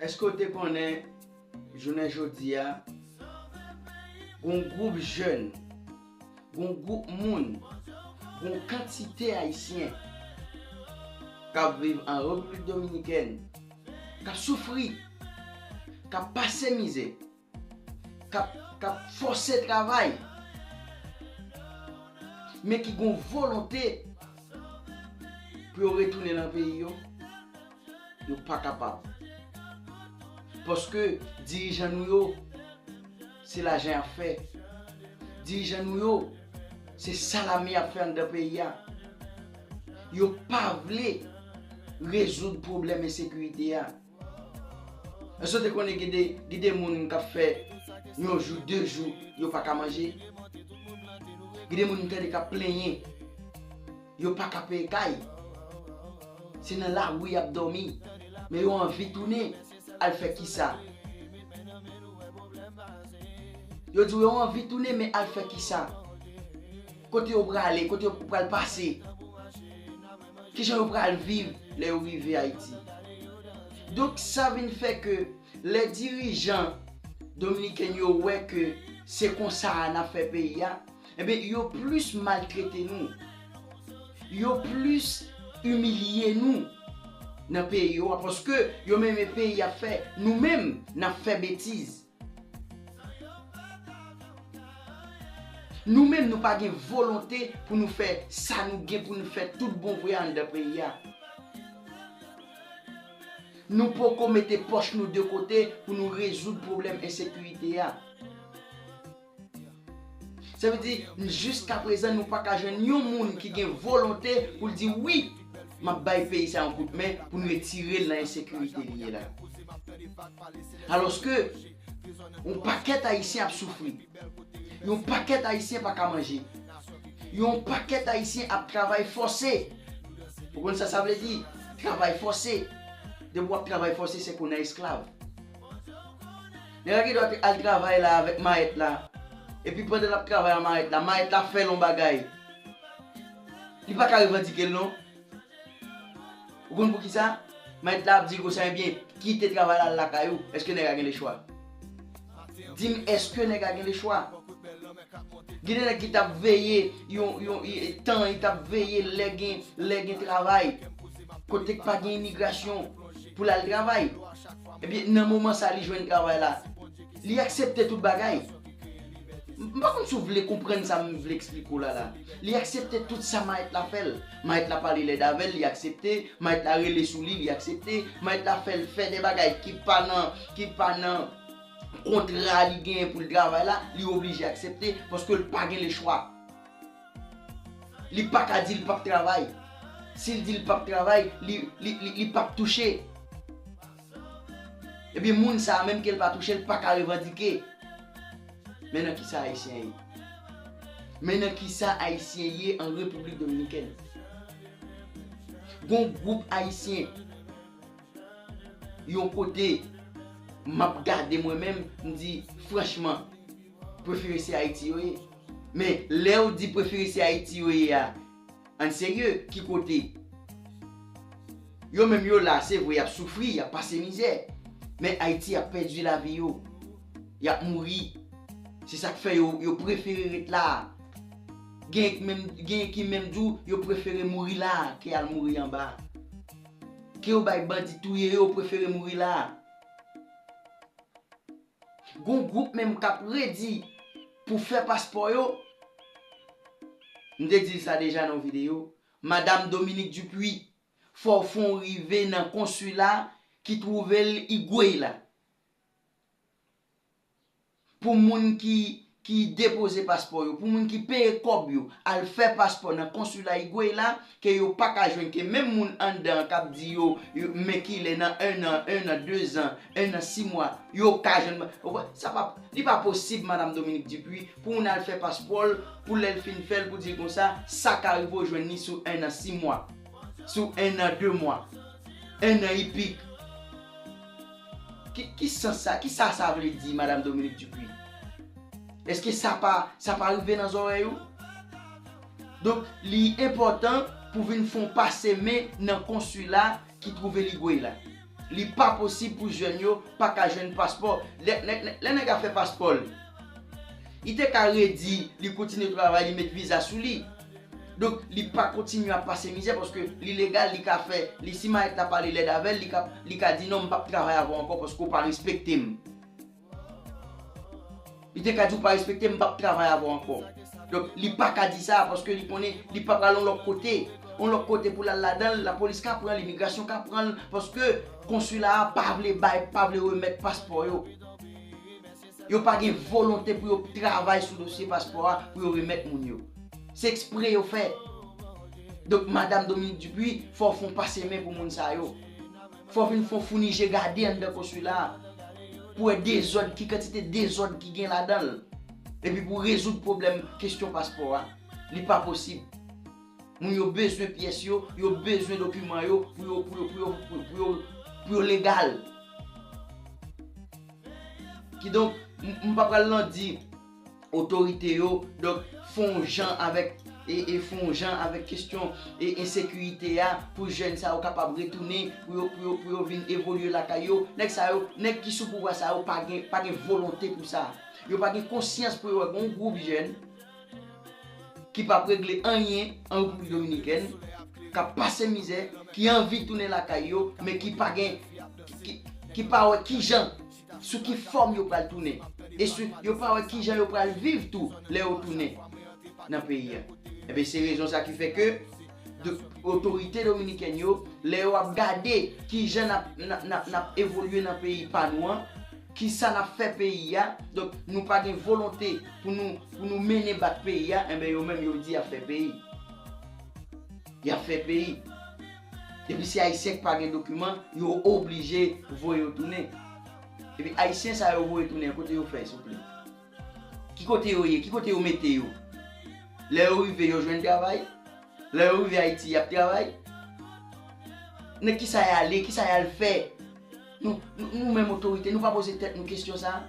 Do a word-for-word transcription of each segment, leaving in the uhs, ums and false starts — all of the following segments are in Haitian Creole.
Èske w te konnen jounen jodi a, gon gwoup jèn, gon gwoup moun, gon kantite Ayisyen k ap viv an Repiblik Dominikèn, k ap soufri, k ap pase mizè, k ap, k ap fòse travay, men ki gon volonte pou yo retounen nan peyi yo? Yo pa kapab. Paske dirijan nou yo, se lajan y ap fè. Dirijan nou yo, se salami y ap fè anndan peyi a. Yo pa vle rezoud pwoblèm ensekirite a. Èske w te konnen gen de, gen de moun k ap fè yon jou, de jou, yo pa ka manje? Gen de moun m tande k ap plenyen, yo pa ka peye kay. Se nan lari y ap dòmi. Men yo anvi tounen, al fè kisa? Yo di w yo anvi tounen, men al fè kisa? Kote yo prale, kote yo pral pase? Kijan yo pral viv lè yo rive Ayiti? Donk, sa vin fè ke lè dirijan dominiken yo wè ke se konsa a n ap fè peyi a, ebyen, yo plis maltrete nou. Yo plis imilye nou nan peyi yo a, paske yo menm e peyi y ap fè. Nou menm, n ap fè betiz. Nou menm, nou pa gen volonte pou nou fè sa nou gen pou nou fè tout bon vre anndan peyi a. Nou poko mete pòch nou de kote pou nou rezoud pwoblèm ensekirite a. Sa vle di, jiskaprezan, nou pa ka jwenn yon moun ki gen volonte pou l di, "Wi, m ap bay peyi sa yon kout men pou n retire l nan ensekirite li ye la." Alòske, yon pakèt Ayisyen ap soufri. Yon pakèt Ayisyen pa ka manje. Yon pakèt Ayisyen ap travay fòse. Ou konn sa sa vle di? Travay fòse. Depi w ap travay fòse, se kou nan esklav. Nèg la gen dwa al travay la avèk mayèt la. Epi pandan l ap travay a mayèt la, mayèt la fè l yon bagay. Li pa ka revandike l non. Ou konn poukisa? Mayèt la ap di konsa, ebyen, kite travay la al lakay ou. Èske nèg la gen lechwa? Di m, èske nèg la gen lechwa? Gen de nèg ki t ap veye yon, yon, y- tan, li t ap veye lè gen, lè gen travay. Kote k pa gen imigrasyon pou l al travay. Ebyen, nan moman sa, li jwenn travay la. Li aksepte tout bagay. M pa konn si w vle konprann sa m vle eksplike w la la. Li aksepte tout sa mayèt la fè l. Mayèt la pale lèd avè l, li aksepte. Mayèt la rele sou li, li aksepte. Mayèt la fè l fè de bagay ki pa nan, ki pa nan kontra li genyen pou l travay la, li oblije aksepte, paske l pa gen lechwa. Li pa ka di l p ap travay. Si l di l p ap travay, li, li, li, li p ap touche. Ebyen, moun sa a, menm ke l pa touche, l pa ka revandike. Men nan kisa Ayisyen ye? Men nan kisa Ayisyen ye an Repiblik Dominikèn? Gon gwoup Ayisyen yon kote, m ap gade mwen menm, m di, franchman, prefere se Ayiti yo ye. Men, lè w di prefere se Ayiti yo ye a, ann serye, ki kote? Yo menm yo la, se vre, y ap soufri, y ap pase mizè. Men Ayiti, y ap pèdi lavi yo. Y ap mouri. Se sa k fè yo, yo prefere ret la. Gen ki menm, gen ki menm di w, yo prefere mouri la ke al mouri anba. Ke yo bay bandi touye yo, yo prefere mouri la. Gon gwoup menm k ap redi pou fè paspò yo. M te di l sa deja nan yon videyo. Madanm Dominique Dupuy, fò w fè w rive nan konsila ki twouve l Higüey la. Pou moun ki, ki depoze paspò yo, pou moun ki peye kòb yo, al fè paspò nan konsila Higüey la, ke yo pa ka jwenn, ke menm moun anndan an k ap di yo, yo, men kilè nan en an, en an, de zan, en an, sis mwa, yo ka jwenn. Ou wè, sa pa, li pa posib, Madanm Dominique Dupuy, pou moun al fè paspò l, pou lè l fin fè l, pou di l konsa, sa ka rive w jwenn li sou en an, sis mwa, sou en an, de mwa, en an epik. Ki, ki sans sa, ki sa sa vle di, Madanm Dominique Dupuy? Èske sa pa, sa pa rive nan zòrèy ou? Donk, li enpòtan pou vin fè yon pase men nan konsila ki twouve Higüey la. Li pa posib pou jèn yo pa ka jwenn paspò. Lè, lè, lè, lè nèg a fè paspò l, li te ka redi, li kontinye travay, li met viza sou li. Donk, li pa kontinye ap pase mizè paske li legal, li ka fè, li si mayèt la pale lèd avè l, li ka, li ka di non, m p ap travay avè w ankò paske w pa respekte m. Li te ka di w pa respekte m, m p ap travay avè w ankò. Donk, li pa ka di sa paske li konnen li pa pral yon lòt kote. Yon lòt kote pou l al ladan l, lapolis ka pran l, imigrasyon ka pran l, paske konsila a pa vle bay, pa vle remèt paspò yo. Yo pa gen volonte pou yo travay sou dosye paspò a, pou yo remèt moun yo. Se ekspre yo fè. Donk, madanm Dominique Dupuy, fò w fè yon pase men pou moun sa yo. Fò w vin fè yon founi je gade anndan konsila a pou wè dezòd, ki kantite dezòd ki gen ladan l. Epi pou rezoud pwoblèm kesyon paspò a. Li pa posib. Moun yo bezwen pyès yo, yo bezwen dokiman yo pou yo, pou yo, pou yo, pou, pou yo, pou yo legal. Kidonk, m, m pa pral nan di otorite yo, donk, fè yon jan avèk, e, e fè yon jan avèk kesyon, e, ensekirite a, pou jèn sa yo kapab retounen, pou yo, pou yo, pou yo vin evolye lakay yo. Nèg sa yo, nèg ki sou pouvwa sa yo, pa gen, pa gen volonte pou sa. Yo pa gen konsyans pou yo wè gen yon gwoup jèn ki p ap regle anyen an Repiblik Dominikèn, k ap pase mizè, ki anvi tounen lakay yo, men ki pa gen, ki, ki pa wè kijan, sou ki fòm yo pral tounen. E sou, yo pa wè kijan yo pral viv tou lè yo tounen nan peyi a. Enben, se rezon sa ki fè ke de, otorite dominikèn yo, lè yo ap gade kijan n ap, n ap, n ap, n ap evolye nan peyi pa nou an, kisa n ap fè peyi a, donk, nou pa gen volonte pou nou, pou nou mennen bat peyi a, enben, yo menm, yo di y ap fè peyi. Y ap fè peyi. Depi se Ayisyen ki pa gen dokiman, yo oblije voye yo tounen. Epi Ayisyen sa yo voye tounen, kote yo fè, souple? Ki kote yo ye? Ki kote yo mete yo? Lè yo rive, yo jwenn travay? Lè yo rive Ayiti, y ap travay? Nan kisa y ale? Kisa y al fè? Nou, nou, nou menm otorite, nou pa poze tèt nou kesyon sa a?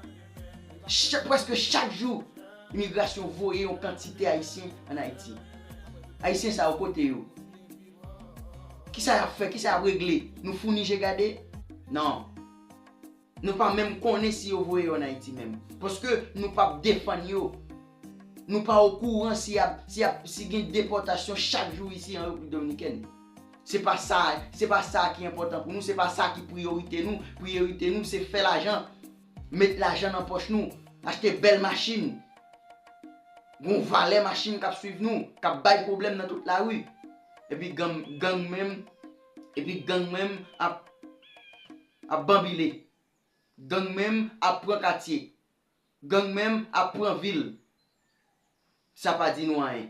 Cha-, prèske chak jou, imigrasyon voye yon kantite Ayisyen ann Ayiti. Ayisyen sa yo, kote yo? Kisa y ap fè? Kisa y ap regle? Nou founi je gade? Non. Nou pa menm konnen si yo voye yo ann Ayiti menm. Paske nou p ap defann yo. Nou pa okouran si y ap, si y ap, si gen depòtasyon chak jou isi an Repiblik Dominikèn. Se pa sa, se pa sa ki enpòtan pou nou, se pa sa ki priyorite nou. Priyorite nou, se fè lajan, met lajan nan pòch nou, achte bèl machin. Gon valè machin k ap swiv nou, k ap bay pwoblèm nan tout lari. Epi gang, gang menm, epi gang menm ap, ap banbile. Gang menm ap pran katye. Gang menm ap pran vil. Sa pa di nou anyen.